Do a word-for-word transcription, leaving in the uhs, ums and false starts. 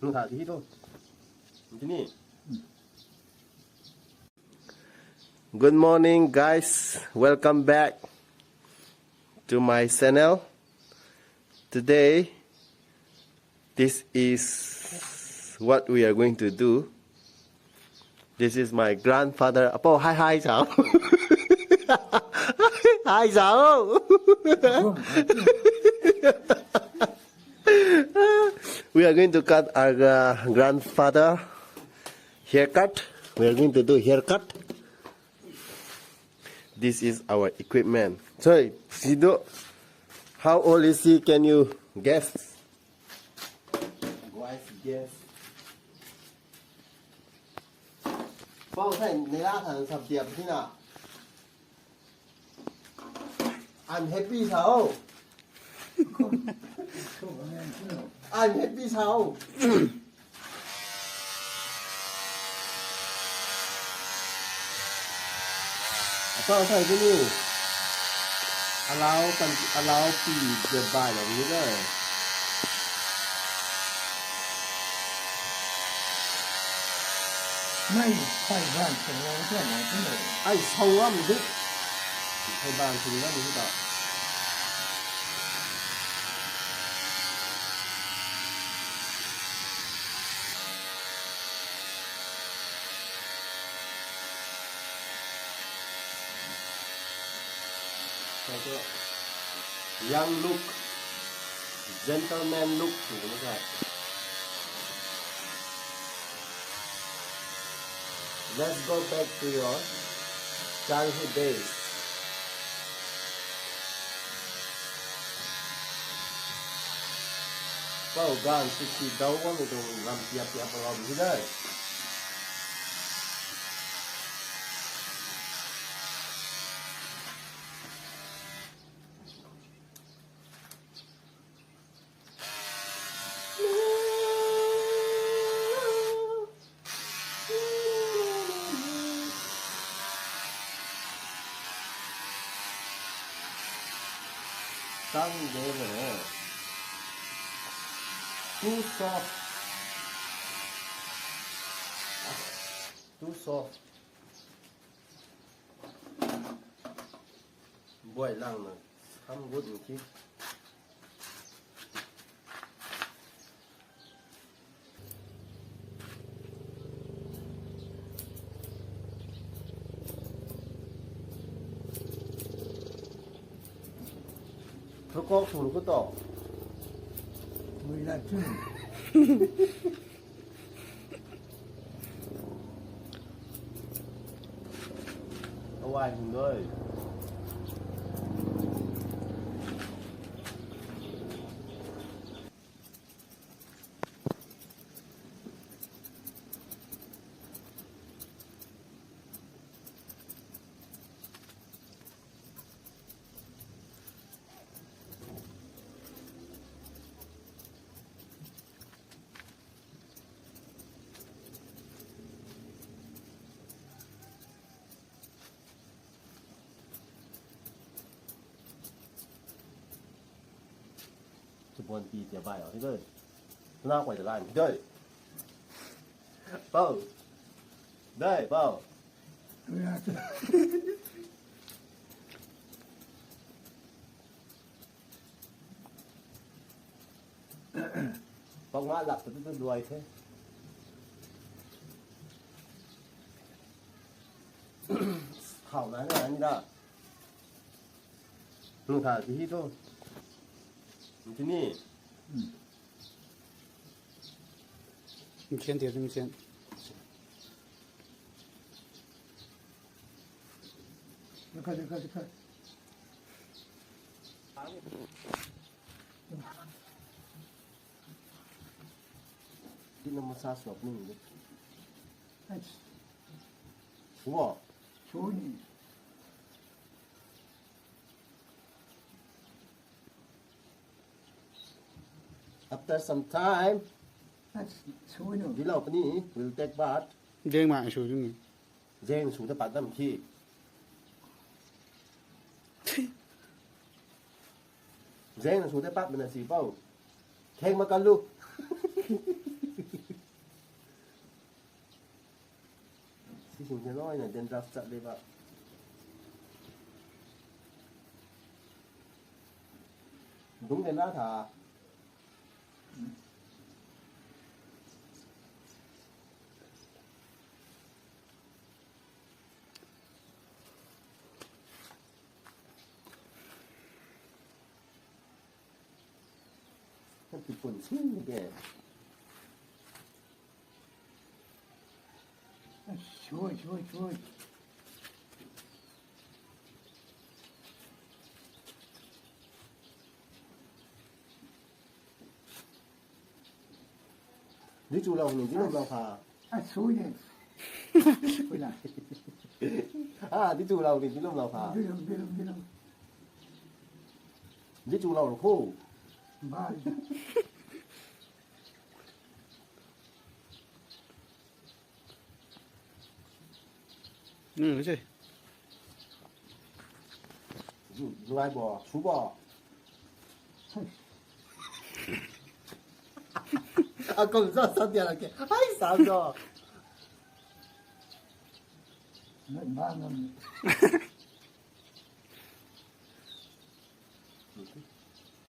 Nung tha ti hi tu. Ti ni. Good morning, guys. Welcome back to my channel. Today, this is what we are going to do. This is my grandfather. Apo, hi, hi, chao. Hi, chao. We are going to cut our uh, grandfather haircut. We are going to do haircut. This is our equipment. So, Sido, how old is he? Can you guess? Guys, guess. Pau thei neila thang sab tiap thina. I'm happy sao. I'm happy sao. Apa sai tu ni. Alau kan alau pi de bai lo ni de. Mei, khai ban sing lo tu na tu lo. Ai, sau lam de. Khai ban sing lam de ta. Young look, gentleman look. Let's go back to your childhood days. Pau gan sisi dau wang tu lam tiap tiap lam hi dai. Tang de le. Too soft. Too soft. Buai lang na. Sam gut ni ki. Thurkok thur ko to. Mui la chu. Kawai hung doi. Chubon pi tia bai o, hei doi. Tuna kuai ta lai, hei doi. Pau. Dai, pau. Pau nga lak tu tu luai the. Khau na na ni da. Nung tha ti hi tu. Ti ni. Mchen ti mchen. Dikha, dikha, dikha. Di na massage swap ni. Ais. Wo. Suni. After some time, ais, suni. Di lo pani, we'll take bath. Jeng ma suni. Jeng sw ta pat dam ki. Jeng sw ta pat mana si pau. Theng ma kan lu. Sing se loina dandruff chat le ba. Dungc de na tha. Kan tipun sing ke. Sui, sui, sui. Di chu lou ni, di lou lou kha. A sui ne. Pui la. A, di chu lou ni, di lou lou kha. Di lou, di lou, di lou. Di chu lou kho. Bye. Nung se. Zu, zuai bo, su bo. A kong sa sa dia la ke. Ai sa do. Nai ma ngam.